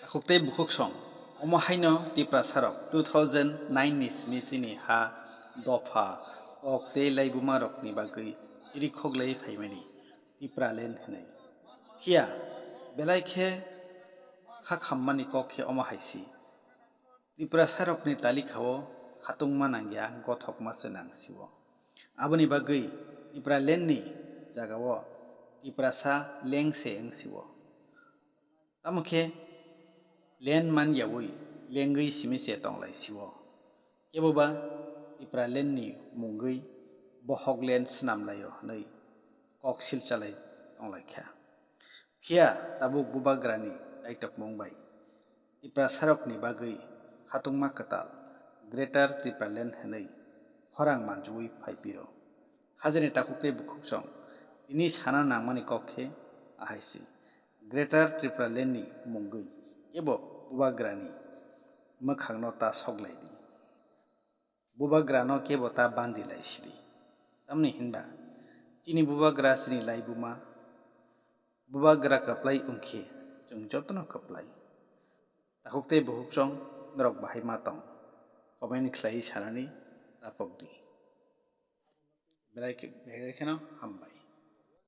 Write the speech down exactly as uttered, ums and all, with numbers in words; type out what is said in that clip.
Khuk tei bukhuk song, omo haino Tiprasarok two thousand nine ni simi chini ha dopha, kok tei laibumarokni bagwi chirikhok lai phaimani Tipraland hwnwi. Phiya belai khe kha khammani kok khe omo hai si. Tiprasarokni talikhao khatungma nangya, gothokma se nang si-o. Aboni bagwi Tipralandni jagao Tiprasa leng se wng si-o. Tamo khe land man yaui lengwi simi se tong lai si-o. Kebo ba Tipralandni mungwi bohok land swnam lai-o hwnwi kok silchalai tong lai kha. Phiya tabuk bubagrani kaitokmung bai Tiprasarokni bagwi khatungma kwtal Greater Tipraland hwnwi khorang manjui phai phiro. Khajani takhuk tei bukhuk song, tini sana nangmani kok khe ahai si, Greater Tipralandni mungwi kebo bubagrani mwkhangno ta sok lai di. Bubagrano kebo ta bandi lai si di. Tamni hinba chini bubagra chini laibuma, bubagra kwplai wng khe chwng jotono kwplai. Takhuk tei bukhuk song norok bahai ma tong? Comment khlaiwi sanani ta pok di. Belai khe, belai kheno hambai.